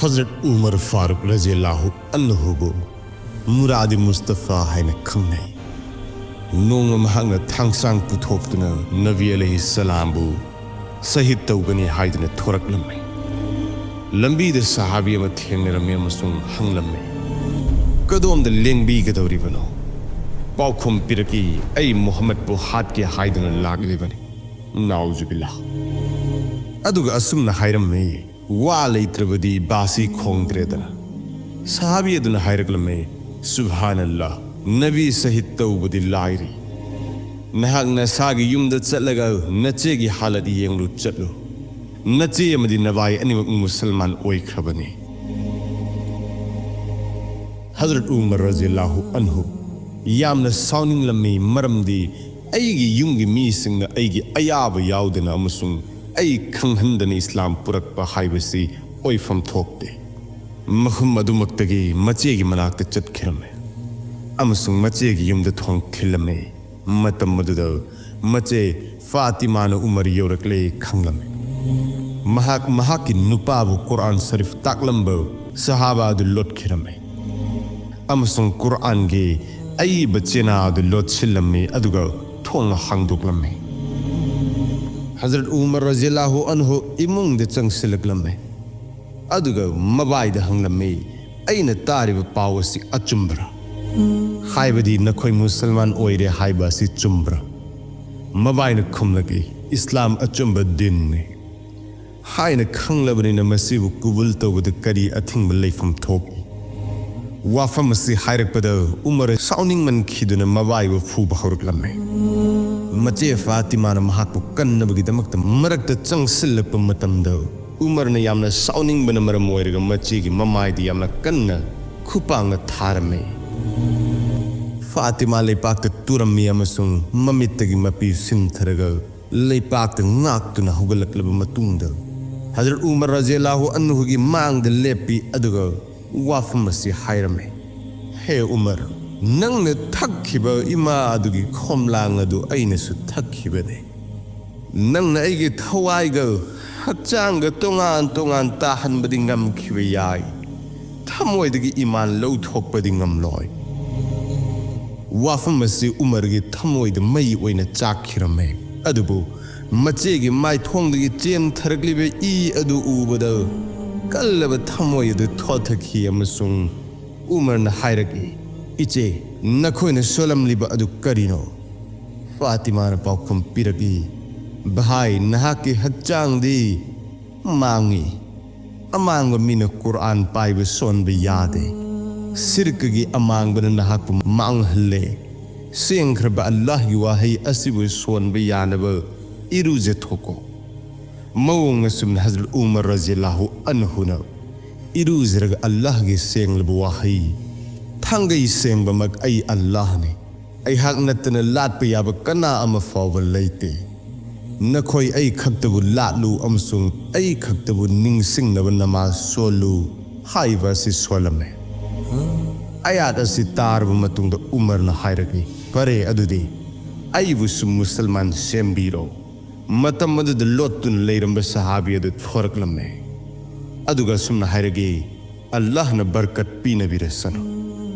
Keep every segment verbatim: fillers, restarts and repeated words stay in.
ꯍꯖꯔꯠ ꯎꯃꯔ ꯐꯥꯔꯨꯛ ꯔꯖꯤꯌꯜꯂꯥꯍꯨ ꯑꯟꯍꯨꯕꯨ ꯃꯨꯔꯥꯗꯤ ꯃꯨꯁꯇꯐꯥ ꯍꯥꯏꯅ ꯈꯪꯅꯩ꯫ ꯅꯣꯡꯃ ꯃꯍꯥꯛꯅ ꯊꯥꯡꯁꯥꯡ ꯄꯨꯊꯣꯛꯇꯨꯅ ꯅꯕꯤ ꯑꯂꯩꯍꯤ ꯁꯂꯥꯝꯕꯨ ꯁꯍꯤꯗ ꯇꯧꯒꯅꯤ ꯍꯥꯏꯗꯨꯅ ꯊꯣꯔꯛꯂꯝꯃꯤ꯫ ꯂꯝꯕꯤꯗ ꯁꯍꯥꯕꯤ ꯑꯃ ꯊꯦꯡꯅꯔꯝꯃꯤ ꯑꯃꯁꯨꯡ ꯍꯪꯂꯝꯃꯤ, "ꯀꯗꯣꯝꯗ ꯂꯦꯡꯕꯤꯒꯗꯧꯔꯤꯕꯅꯣ?" ꯄꯥꯎꯈꯨꯝ ꯄꯤꯔꯛꯈꯤ, "ꯑꯩ ꯃꯨꯍꯝꯃꯗꯄꯨ ꯍꯥꯠꯀꯦ ꯍꯥꯏꯗꯨꯅ ꯂꯥꯛꯂꯤꯕꯅꯤ꯫ ꯅꯥꯎꯖꯨꯕꯤꯜꯂꯥ!" ꯑꯗꯨꯒ ꯑꯁꯨꯝꯅ ꯍꯥꯏꯔꯝꯃꯤ, "ꯋꯥ ꯂꯩꯇ꯭ꯔꯕꯗꯤ ꯕꯥꯁꯤ ꯈꯣꯡꯗ꯭ꯔꯦꯗꯅ꯫" ꯁꯍꯥꯕꯤ ꯑꯗꯨꯅ ꯍꯥꯏꯔꯛꯂꯝꯃꯤ, "ꯁꯨꯕꯍꯥꯅꯜꯂꯥ, ꯅꯕꯤ ꯁꯍꯤꯗ ꯇꯧꯕꯗꯤ ꯂꯥꯏꯔꯤ꯫ ꯅꯍꯥꯛ ꯅꯁꯥꯒꯤ ꯌꯨꯝꯗ ꯆꯠꯂꯒ ꯅꯆꯦꯒꯤ ꯍꯥꯂꯠ ꯌꯦꯡꯂꯨ ꯆꯠꯂꯨ꯫ ꯅꯆꯦ ꯑꯃꯗꯤ ꯅꯕꯥꯏ ꯑꯅꯤꯃꯛ ꯃꯨꯁꯜꯃꯥꯟ ꯑꯣꯏꯈ꯭ꯔꯕꯅꯤ꯫" ꯍꯖꯔꯠ ꯎꯃꯔ ꯔꯖꯤꯌꯜꯂꯥꯍꯨ ꯑꯟꯍꯨ ꯌꯥꯝꯅ ꯁꯥꯎꯅꯤꯡꯂꯝꯃꯤ, ꯃꯔꯝꯗꯤ ꯑꯩꯒꯤ ꯌꯨꯝꯒꯤ ꯃꯤꯁꯤꯡꯅ ꯑꯩꯒꯤ ꯑꯌꯥꯕ ꯌꯥꯎꯗꯅ ꯑꯃꯁꯨꯡ ꯑꯩ ꯈꯪꯍꯟꯗꯅ ꯏꯁꯂꯥꯝ ꯄꯨꯔꯛꯄ ꯍꯥꯏꯕꯁꯤ ꯑꯣꯏꯐꯝ ꯊꯣꯛꯇꯦ꯫ ꯃꯐꯝ ꯑꯗꯨꯃꯛꯇꯒꯤ ꯃꯆꯦꯒꯤ ꯃꯅꯥꯛꯇ ꯆꯠꯈꯤꯔꯝꯃꯤ ꯑꯃꯁꯨꯡ ꯃꯆꯦꯒꯤ ꯌꯨꯝꯗ ꯊꯣꯡ ꯊꯤꯜꯂꯝꯃꯤ꯫ ꯃꯇꯝ ꯑꯗꯨꯗ ꯃꯆꯦ ꯐꯥꯇꯤꯃꯥꯅ ꯎꯃꯔ ꯌꯧꯔꯛꯂꯦ ꯈꯪꯂꯝꯃꯤ꯫ ꯃꯍꯥꯛ ꯃꯍꯥꯛꯀꯤ ꯅꯨꯄꯥꯕꯨ ꯀꯨꯔꯑꯥꯟ ꯁꯔꯤꯐ ꯇꯥꯛꯂꯝꯕ ꯁꯍꯥꯕꯥ ꯑꯗꯨ ꯂꯣꯠꯈꯤꯔꯝꯃꯤ ꯑꯃꯁꯨꯡ ꯀꯨꯔꯑꯥꯟꯒꯤ ꯑꯏꯕ ꯆꯦꯅꯥ ꯑꯗꯨ ꯂꯣꯠꯁꯤꯜꯂꯝꯃꯤ, ꯑꯗꯨꯒ ꯊꯣꯡ ꯍꯥꯡꯗꯣꯛꯂꯝꯃꯤ꯫ ꯍꯖꯔꯠ ꯎꯃꯔ ꯔꯖꯤꯌꯜꯂꯥꯍꯨ ꯑꯟꯍꯨ ꯏꯃꯨꯡꯗ ꯆꯪꯁꯤꯜꯂꯛꯂꯝꯃꯤ꯫ ꯑꯗꯨꯒ ꯃꯕꯥꯏꯗ ꯍꯪꯂꯝꯃꯤ, "ꯑꯩꯅ ꯇꯥꯔꯤꯕ ꯄꯥꯎ ꯑꯁꯤ ꯑꯆꯨꯝꯕꯔꯥ? ꯍꯥꯏꯕꯗꯤ ꯅꯈꯣꯏ ꯃꯨꯁꯜꯃꯥꯟ ꯑꯣꯏꯔꯦ ꯍꯥꯏꯕ ꯑꯁꯤ ꯆꯨꯝꯕ꯭ꯔꯥ?" ꯃꯕꯥꯏꯅ ꯈꯨꯝꯂꯛꯏ, "ꯏꯁꯂꯥꯝ ꯑꯆꯨꯝꯕ ꯗꯤꯟꯅꯤ" ꯍꯥꯏꯅ ꯈꯪꯂꯕꯅꯤꯅ ꯃꯁꯤꯕꯨ ꯀꯨꯕꯨꯜ ꯇꯧꯕꯗ ꯀꯔꯤ ꯑꯊꯤꯡꯕ ꯂꯩꯐꯝ ꯊꯣꯛꯏ? ꯋꯥꯐꯝ ꯑꯁꯤ ꯍꯥꯏꯔꯛꯄꯗ ꯎꯃꯔ ꯁꯥꯎꯅꯤꯡꯃꯟꯈꯤꯗꯨꯅ ꯃꯕꯥꯏꯕꯨ ꯐꯨꯕ ꯍꯧꯔꯛꯂꯝꯃꯤ꯫ ꯃꯆꯦ ꯐꯥꯇꯤꯃꯥꯅ ꯃꯍꯥꯛꯄꯨ ꯀꯟꯅꯕꯒꯤꯗꯃꯛꯇ ꯃꯔꯛꯇ ꯆꯪꯁꯤꯜꯂꯛꯄ ꯃꯇꯝꯗ, ꯎꯃꯔꯅ ꯌꯥꯝꯅ ꯁꯥꯎꯅꯤꯡꯕꯅ ꯃꯔꯝ ꯑꯣꯏꯔꯒ ꯃꯆꯦꯒꯤ ꯃꯃꯥꯏꯗ ꯌꯥꯝꯅ ꯀꯟꯅ ꯈꯨꯄꯥꯛꯅ ꯊꯥꯔꯝꯃꯤ꯫ ꯐꯥꯇꯤꯃꯥ ꯂꯩꯄꯥꯛꯇ ꯇꯨꯔꯝꯃꯤ ꯑꯃꯁꯨꯡ ꯃꯃꯤꯠꯇꯒꯤ ꯃꯄꯤ ꯁꯤꯟꯊꯔꯒ ꯂꯩꯄꯥꯛꯇ ꯉꯥꯛꯇꯨꯅ ꯍꯧꯒꯠꯂꯛꯂꯕ ꯃꯇꯨꯡꯗ, ꯍꯖꯔꯠ ꯎꯃꯔ ꯔꯖꯤꯌꯜꯂꯥꯍꯨ ꯑꯟꯍꯨꯒꯤ ꯃꯥꯡꯗ ꯂꯦꯞꯄꯤ, ꯑꯗꯨꯒ ꯋꯥꯐꯝ ꯑꯁꯤ ꯍꯥꯏꯔꯝꯃꯤ, "ꯍꯦ ꯎꯃꯔ, ꯅꯪꯅ ꯊꯛꯈꯤꯕ ꯏꯃꯥ ꯑꯗꯨꯒꯤ ꯈꯣꯝꯂꯥꯡ ꯑꯗꯨ ꯑꯩꯅꯁꯨ ꯊꯛꯈꯤꯕꯅꯤ꯫ "ꯅꯪꯅ ꯑꯩꯒꯤ ꯊꯋꯥꯏꯒ ꯍꯛꯆꯥꯡꯒ ꯇꯣꯉꯥꯟ ꯇꯣꯉꯥꯟ ꯇꯥꯍꯟꯕꯗꯤ ꯉꯝꯈꯤꯕ ꯌꯥꯏ, ꯊꯃꯣꯏꯗꯒꯤ ꯏꯃꯥꯟ ꯂꯧꯊꯣꯛꯄꯗꯤ ꯉꯝꯂꯣꯏ"꯫ ꯋꯥꯐꯝ ꯑꯁꯤ ꯎꯃꯔꯒꯤ ꯊꯃꯣꯏꯗ ꯃꯩ ꯑꯣꯏꯅ ꯆꯥꯛꯈꯤꯔꯝꯃꯦ꯫ ꯑꯗꯨꯕꯨ ꯃꯆꯦꯒꯤ ꯃꯥꯏꯊꯣꯡꯗꯒꯤ ꯆꯦꯟꯊꯔꯛꯂꯤꯕ ꯏ ꯑꯗꯨ ꯎꯕꯗ ꯀꯜꯂꯕ ꯊꯃꯣꯏ ꯑꯗꯨ ꯊꯣꯊꯈꯤ ꯑꯃꯁꯨꯡ ꯎꯃꯔꯅ ꯍꯥꯏꯔꯛꯏ, "ꯏꯆꯦ, ꯅꯈꯣꯏꯅ ꯁꯣꯜꯂꯝꯂꯤꯕ ꯑꯗꯨ ꯀꯔꯤꯅꯣ?" ꯐꯥꯇꯤꯃꯥꯅ ꯄꯥꯎꯈꯨꯝ ꯄꯤꯔꯛꯏ, "ꯚꯥꯏ, ꯅꯍꯥꯛꯀꯤ ꯍꯛꯆꯥꯡꯗꯤ ꯃꯥꯡꯉꯤ꯫ ꯑꯃꯥꯡꯕ ꯃꯤꯅ ꯀꯨꯔꯑꯥꯟ ꯄꯥꯏꯕ ꯁꯣꯟꯕ ꯌꯥꯗꯦ꯫ ꯁꯤꯔꯀꯒꯤ ꯑꯃꯥꯡꯕꯅ ꯅꯍꯥꯛꯄꯨ ꯃꯥꯡꯍꯜꯂꯦ꯫ ꯁꯦꯡꯈ꯭ꯔꯕ ꯑꯜꯂꯥꯍꯒꯤ ꯋꯥꯍꯩ ꯑꯁꯤꯕꯨ ꯁꯣꯟꯕ ꯌꯥꯅꯕ ꯏꯔꯨꯖꯊꯣꯛꯀꯣ"꯫ ꯃꯑꯣꯡ ꯑꯁꯨꯝꯅ ꯍꯖꯔꯠ ꯎꯃꯔ ꯔꯖꯤꯌꯜꯂꯥꯍꯨ ꯑꯟꯍꯨꯅ ꯏꯔꯨꯖꯔꯒ ꯑꯜꯂꯥꯍꯒꯤ ꯁꯦꯡꯂꯕ ꯋꯥꯍꯩ, "ꯊꯥꯡꯒꯩ ꯁꯦꯡꯕꯃꯛ ꯑꯩ ꯑꯜꯂꯥꯍꯅꯤ꯫ ꯑꯩꯍꯥꯛ ꯅꯠꯇꯅ ꯂꯥꯠꯄ ꯌꯥꯕ ꯀꯅꯥ ꯑꯃ ꯐꯥꯎꯕ ꯂꯩꯇꯦ꯫ ꯅꯈꯣꯏ ꯑꯩ ꯈꯛꯇꯕꯨ ꯂꯥꯠꯂꯨ ꯑꯃꯁꯨꯡ ꯑꯩ ꯈꯛꯇꯕꯨ ꯅꯤꯡꯁꯤꯡꯅꯕ ꯅꯃꯥꯖ ꯁꯣꯜꯂꯨ" ꯍꯥꯏꯕ ꯑꯁꯤ ꯁꯣꯜꯂꯝꯃꯦ꯫ ꯑꯌꯥꯠ ꯑꯁꯤ ꯇꯥꯔꯕ ꯃꯇꯨꯡꯗ ꯎꯃꯔꯅ ꯍꯥꯏꯔꯛꯏ, "ꯐꯔꯦ, ꯑꯗꯨꯗꯤ ꯑꯩꯕꯨꯁꯨ ꯃꯨꯁꯜꯃꯥꯟ ꯁꯦꯝꯕꯤꯔꯣ"꯫ ꯃꯇꯝ ꯑꯗꯨꯗ ꯂꯣꯠꯇꯨꯅ ꯂꯩꯔꯝꯕ ꯁꯍꯥꯕꯤ ꯑꯗꯨ ꯊꯣꯔꯛꯂꯝꯃꯦ꯫ ꯑꯗꯨꯒ ꯑꯁꯨꯝꯅ ꯍꯥꯏꯔꯛꯏ, "ꯑꯜꯂꯥꯍꯅ ꯕꯔꯀꯠ ꯄꯤꯅꯕꯤꯔꯁꯅꯨ"꯫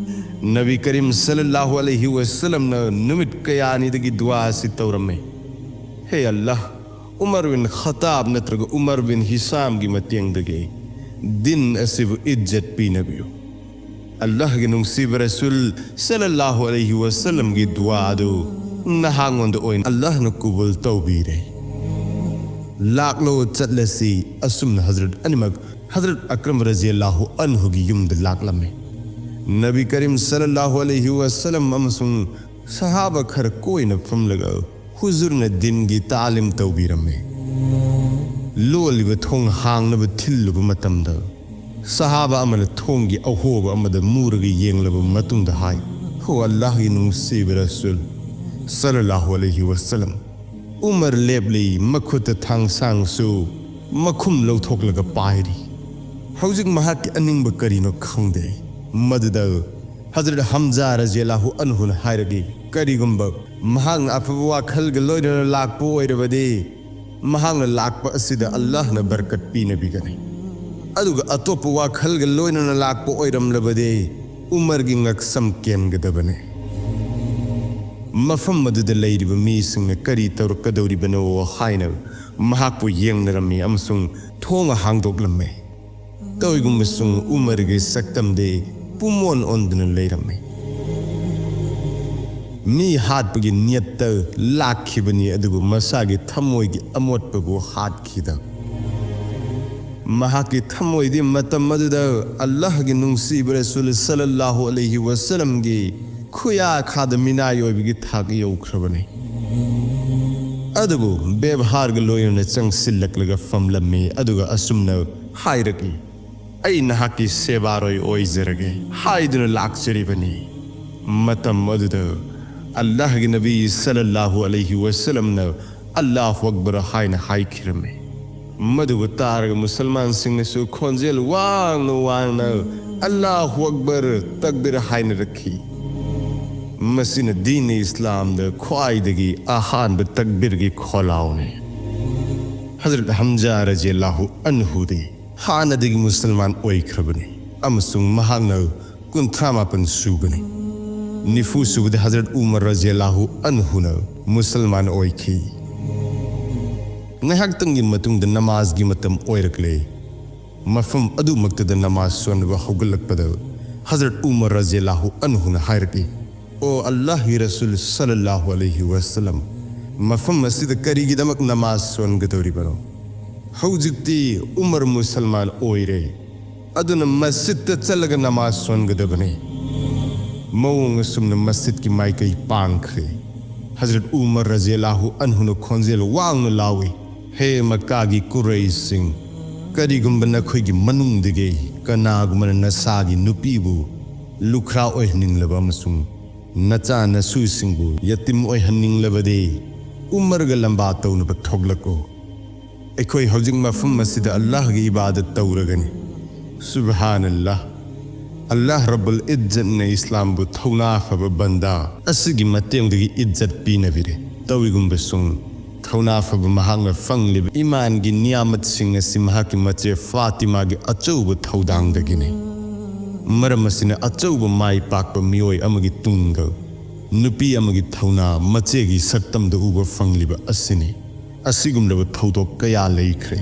ꯅꯕꯤ ꯀꯔꯤꯝ ꯁꯜꯂꯜꯂꯥꯍꯨ ꯑꯂꯩꯍꯤ ꯋꯁꯜꯂꯝꯅ ꯅꯨꯃꯤꯠ ꯀꯌꯥꯅꯤꯗꯒꯤ ꯗꯨꯋꯥ ꯑꯁꯤ ꯇꯧꯔꯝꯃꯤ, "ꯍꯦ ꯑꯜꯂꯥꯍ, ꯎꯃꯔ ꯕꯤꯟ ꯈꯠꯇꯥꯕ ꯅꯠꯇ꯭ꯔꯒ ꯎꯃꯔ ꯕꯤꯟ ꯍꯤꯁꯥꯝꯒꯤ ꯃꯇꯦꯡꯗꯒꯤ ꯗꯤꯟ ꯑꯁꯤꯕꯨ ꯏꯖꯠ ꯄꯤꯅꯕꯤꯌꯨ"꯫ ꯑꯜꯂꯥꯍꯒꯤ ꯅꯨꯡꯁꯤꯕ ꯔꯁꯨꯜ ꯁꯜꯂꯜꯂꯥꯍꯨ ꯑꯂꯩꯍꯤ ꯋꯁꯜꯂꯝꯒꯤ ꯗꯨꯋꯥ ꯑꯗꯨ ꯅꯍꯥꯛꯉꯣꯟꯗ ꯑꯣꯏꯅ ꯑꯜꯂꯥꯍꯅ ꯀꯨꯕꯨꯜ ꯇꯧꯕꯤꯔꯦ꯫ ꯂꯥꯛꯂꯣ, ꯆꯠꯂꯁꯤ꯫ ꯑꯁꯨꯝꯅ ꯍꯖꯔꯠ ꯑꯅꯤꯃꯛ ꯍꯖꯔꯠ ꯑꯀ꯭ꯔꯝ ꯔꯖꯤꯌꯜꯂꯥꯍꯨ ꯑꯟꯍꯨꯒꯤ ꯌꯨꯝꯗ ꯂꯥꯛꯂꯝꯃꯤ꯫ ꯅꯕꯤ ꯀꯔꯤꯝ ꯁꯜꯂꯜꯂꯥꯍꯨ ꯑꯂꯩꯍꯤ ꯋꯁꯜꯂꯝ ꯑꯃꯁꯨꯡ ꯁꯍꯥꯕ ꯈꯔ ꯀꯣꯏꯅ ꯐꯝꯂꯒ ꯍꯨꯖꯨꯔꯅ ꯗꯤꯟꯒꯤ ꯇꯥꯂꯤꯝ ꯇꯧꯕꯤꯔꯝꯃꯤ꯫ ꯂꯣꯜꯂꯤꯕ ꯊꯣꯡ ꯍꯥꯡꯅꯕ ꯊꯤꯜꯂꯨꯕ ꯃꯇꯝꯗ, ꯁꯍꯥꯕ ꯑꯃꯅ ꯊꯣꯡꯒꯤ ꯑꯍꯣꯕ ꯑꯃꯗ ꯃꯨꯔꯒ ꯌꯦꯡꯂꯕ ꯃꯇꯨꯡꯗ ꯍꯥꯏ, "ꯍꯣ ꯑꯜꯂꯥꯍꯒꯤ ꯅꯨꯡꯁꯤꯕ ꯔꯁꯨꯜ ꯁꯜꯂꯜꯂꯥꯍꯨ ꯑꯂꯩꯍꯤ ꯋꯁꯜꯂꯝ, ꯎꯃꯔ ꯂꯦꯞꯂꯤ, ꯃꯈꯨꯠꯇ ꯊꯥꯡꯁꯥꯡꯁꯨ ꯃꯈꯨꯝ ꯂꯧꯊꯣꯛꯂꯒ ꯄꯥꯏꯔꯤ꯫ ꯍꯧꯖꯤꯛ ꯃꯍꯥꯛꯀꯤ ꯑꯅꯤꯡꯕ ꯀꯔꯤꯅꯣ ꯈꯪꯗꯦ"꯫ ꯃꯗꯨꯗ ꯍꯖꯔꯠ ꯍꯝꯖꯥ ꯔꯖꯤꯌꯜꯂꯥꯍꯨ ꯑꯟꯍꯨꯅ ꯍꯥꯏꯔꯛꯏ, ꯀꯔꯤꯒꯨꯝꯕ ꯃꯍꯥꯛꯅ ꯑꯐꯕ ꯋꯥꯈꯜꯒ ꯂꯣꯏꯅꯅ ꯂꯥꯛꯄ ꯑꯣꯏꯔꯕꯗꯤ, ꯃꯍꯥꯛꯅ ꯂꯥꯛꯄ ꯑꯁꯤꯗ ꯑꯜꯂꯥꯍꯅ ꯕꯔꯀꯠ ꯄꯤꯅꯕꯤꯒꯅꯤ꯫ ꯑꯗꯨꯒ ꯑꯇꯣꯞꯄ ꯋꯥꯈꯜꯒ ꯂꯣꯏꯅꯅ ꯂꯥꯛꯄ ꯑꯣꯏꯔꯝꯂꯕꯗꯤ, ꯎꯃꯔꯒꯤ ꯉꯛꯁꯝ ꯀꯦꯟꯒꯗꯕꯅꯤ꯫ ꯃꯐꯝ ꯑꯗꯨꯗ ꯂꯩꯔꯤꯕ ꯃꯤꯁꯤꯡꯅ ꯀꯔꯤ ꯇꯧꯔꯛꯀꯗꯧꯔꯤꯕꯅꯣ ꯍꯥꯏꯅ ꯃꯍꯥꯛꯄꯨ ꯌꯦꯡꯅꯔꯝꯃꯤ ꯑꯃꯁꯨꯡ ꯊꯣꯡ ꯍꯥꯡꯗꯣꯛꯂꯝꯃꯤ꯫ ꯇꯧꯏꯒꯨꯝꯕꯁꯨꯡ ꯎꯃꯔꯒꯤ ꯁꯛꯇꯝꯗꯤ ꯄꯨꯝꯑꯣꯟ ꯑꯣꯟꯗꯨꯅ ꯂꯩꯔꯝꯃꯤ꯫ ꯃꯤ ꯍꯥꯠꯄꯒꯤ ꯅꯤꯌꯠꯇ ꯂꯥꯛꯈꯤꯕꯅꯤ, ꯑꯗꯨꯕꯨ ꯃꯁꯥꯒꯤ ꯊꯃꯣꯏꯒꯤ ꯑꯃꯣꯠꯄꯕꯨ ꯍꯥꯠꯈꯤꯗ꯫ ꯃꯍꯥꯛꯀꯤ ꯊꯃꯣꯏꯗꯤ ꯃꯇꯝ ꯑꯗꯨꯗ ꯑꯜꯂꯥꯍꯒꯤ ꯅꯨꯡꯁꯤꯕ ꯔꯁꯨꯜ ꯁꯜꯂꯜꯂꯥꯍꯨ ꯑꯂꯩꯍꯤ ꯋꯁꯜꯂꯝꯒꯤ ꯈꯨꯌꯥꯈꯥꯗ ꯃꯤꯅꯥꯏ ꯑꯣꯏꯕꯒꯤ ꯊꯥꯛ ꯌꯧꯈ꯭ꯔꯕꯅꯤ꯫ ꯑꯗꯨꯕꯨ ꯕꯦꯕꯍꯥꯔꯒ ꯂꯣꯏꯅꯅ ꯆꯪꯁꯤꯜꯂꯛꯂꯒ ꯐꯝꯂꯝꯃꯤ, ꯑꯗꯨꯒ ꯑꯁꯨꯝꯅ ꯍꯥꯏꯔꯛꯏ, "ꯑꯩ ꯅꯍꯥꯛꯀꯤ ꯁꯦꯕꯥꯔꯣꯏ ꯑꯣꯏꯖꯔꯒꯦ ꯍꯥꯏꯗꯨꯅ ꯂꯥꯛꯆꯔꯤꯕꯅꯤ"꯫ ꯃꯇꯝ ꯑꯗꯨꯗ ꯑꯜꯂꯥꯍꯒꯤ ꯅꯕꯤ ꯁꯜꯂꯜꯂꯥꯍꯨ ꯑꯂꯩꯍꯤ ꯋꯁꯜꯂꯝꯅ "ꯑꯜꯂꯥꯍꯨ ꯑꯛꯕꯔ" ꯍꯥꯏꯅ ꯍꯥꯏꯈꯤꯔꯝꯃꯤ꯫ ꯃꯗꯨꯕꯨ ꯇꯥꯔꯒ ꯃꯨꯁꯜꯃꯥꯟꯁꯤꯡꯅꯁꯨ ꯈꯣꯟꯖꯦꯜ ꯋꯥꯡꯅ ꯋꯥꯡꯅ "ꯑꯜꯂꯥꯍꯨ ꯑꯛꯕꯔ, ꯇꯛꯕꯤꯔ" ꯍꯥꯏꯅꯔꯛꯈꯤ꯫ ꯃꯁꯤꯅ ꯗꯤꯟ ꯏꯁꯂꯥꯝꯗ ꯈ꯭ꯋꯥꯏꯗꯒꯤ ꯑꯍꯥꯟꯕ ꯇꯛꯕꯤꯔꯒꯤ ꯈꯣꯜꯂꯥꯎꯅꯤ꯫ ꯍꯖꯔꯠ ꯍꯝꯖꯥ ꯔꯖꯤꯌꯜꯂꯥꯍꯨ ꯑꯟꯍꯨꯗꯤ ꯍꯥꯟꯅꯗꯒꯤ ꯃꯨꯁꯜꯃꯥꯟ ꯑꯣꯏꯈ꯭ꯔꯕꯅꯤ ꯑꯃꯁꯨꯡ ꯃꯍꯥꯛꯅ ꯀꯨꯟꯊ꯭ꯔꯥ ꯃꯥꯄꯟ ꯁꯨꯕꯅꯤ꯫ ꯅꯤꯐꯨ ꯁꯨꯕꯗ ꯍꯖꯔꯠ ꯎꯃꯔ ꯔꯖꯤꯌꯜꯂꯥꯍꯨ ꯑꯟꯍꯨꯅ ꯃꯨꯁꯜꯃꯥꯟ ꯑꯣꯏꯈꯤ꯫ ꯉꯥꯏꯍꯥꯛꯇꯪꯒꯤ ꯃꯇꯨꯡꯗ ꯅꯃꯥꯖꯒꯤ ꯃꯇꯝ ꯑꯣꯏꯔꯛꯂꯦ꯫ ꯃꯐꯝ ꯑꯗꯨꯃꯛꯇꯗ ꯅꯃꯥꯖ ꯁꯣꯟꯕ ꯍꯧꯒꯠꯂꯛꯄꯗ ꯍꯖꯔꯠ ꯎꯃꯔ ꯔꯖꯤꯌꯜꯂꯥꯍꯨ ꯑꯟꯍꯨꯅ ꯍꯥꯏꯔꯛꯏ, "ꯑꯣ ꯑꯜꯂꯥꯍꯒꯤ ꯔꯁꯨꯜ ꯁꯜꯂꯜꯂꯥꯍꯨ ꯑꯂꯩꯍꯤ ꯋꯁꯜꯂꯝ, ꯃꯐꯝ ꯑꯁꯤꯗ ꯀꯔꯤꯒꯤꯗꯃꯛ ꯅꯃꯥꯖ ꯁꯣꯟꯒꯗꯧꯔꯤꯕꯅꯣ? ꯍꯧꯖꯤꯛꯇꯤ ꯎꯃꯔ ꯃꯨꯁꯜꯃꯥꯟ ꯑꯣꯏꯔꯦ, ꯑꯗꯨꯅ ꯃꯁꯖꯤꯗꯇ ꯆꯠꯂꯒ ꯅꯃꯥꯖ ꯁꯣꯟꯒꯗꯕꯅꯤ"꯫ ꯃꯑꯣꯡ ꯑꯁꯨꯝꯅ ꯃꯁꯖꯤꯗꯀꯤ ꯃꯥꯏꯀꯩ ꯄꯥꯡꯈ꯭ꯔꯦ꯫ ꯍꯖꯔꯠ ꯎꯃꯔ ꯔꯖꯤꯌꯜꯂꯥꯍꯨ ꯑꯟꯍꯨꯅ ꯈꯣꯟꯖꯦꯜ ꯋꯥꯡꯅ ꯂꯥꯎꯏ, "ꯍꯦ ꯃꯛꯀꯥꯒꯤ ꯀꯨꯔꯩꯁꯤꯡ, ꯀꯔꯤꯒꯨꯝꯕ ꯅꯈꯣꯏꯒꯤ ꯃꯅꯨꯡꯗꯒꯤ ꯀꯅꯥꯒꯨꯝꯕꯅ ꯅꯁꯥꯒꯤ ꯅꯨꯄꯤꯕꯨ ꯂꯨꯈ꯭ꯔꯥ ꯑꯣꯏꯍꯟꯅꯤꯡꯂꯕ ꯑꯃꯁꯨꯡ ꯅꯆꯥ ꯅꯁꯨꯁꯤꯡꯕꯨ ꯌꯇꯤꯝ ꯑꯣꯏꯍꯟꯅꯤꯡꯂꯕꯗꯤ, ꯎꯃꯔꯒ ꯂꯝꯕꯥ ꯇꯧꯅꯕ ꯊꯣꯛꯂꯛꯎ꯫ ꯑꯩꯈꯣꯏ ꯍꯧꯖꯤꯛ ꯃꯐꯝ ꯑꯁꯤꯗ ꯑꯜꯂꯥꯍꯒꯤ ꯏꯕꯥꯗꯠ ꯇꯧꯔꯒꯅꯤ"꯫ ꯁꯨꯕꯍꯥꯅꯜꯂꯥꯍ꯫ ꯑꯜꯂꯥꯍ ꯔꯕꯨꯜ ꯏꯖꯠꯅ ꯏꯁꯂꯥꯝꯕꯨ ꯊꯧꯅꯥ ꯐꯕ ꯕꯟꯗꯥ ꯑꯁꯤꯒꯤ ꯃꯇꯦꯡꯗꯒꯤ ꯏꯖꯠ ꯄꯤꯅꯕꯤꯔꯦ꯫ ꯇꯧꯏꯒꯨꯝꯕꯁꯨꯡ, ꯊꯧꯅꯥ ꯐꯕ ꯃꯍꯥꯛꯅ ꯐꯪꯂꯤꯕ ꯏꯃꯥꯟꯒꯤ ꯅꯤꯌꯥꯃꯠꯁꯤꯡ ꯑꯁꯤ ꯃꯍꯥꯛꯀꯤ ꯃꯆꯦ ꯐꯥꯇꯤꯃꯥꯒꯤ ꯑꯆꯧꯕ ꯊꯧꯗꯥꯡꯗꯒꯤꯅꯤ꯫ ꯃꯔꯝ ꯑꯁꯤꯅ, ꯑꯆꯧꯕ ꯃꯥꯏ ꯄꯥꯛꯄ ꯃꯤꯑꯣꯏ ꯑꯃꯒꯤ ꯇꯨꯡꯒꯜ, ꯅꯨꯄꯤ ꯑꯃꯒꯤ ꯊꯧꯅꯥ ꯃꯆꯦꯒꯤ ꯁꯛꯇꯝꯗ ꯎꯕ ꯐꯪꯂꯤꯕ ꯑꯁꯤꯅꯤ꯫ ꯑꯁꯤꯒꯨꯝꯂꯕ ꯊꯧꯗꯣꯛ ꯀꯌꯥ ꯂꯩꯈ꯭ꯔꯦ꯫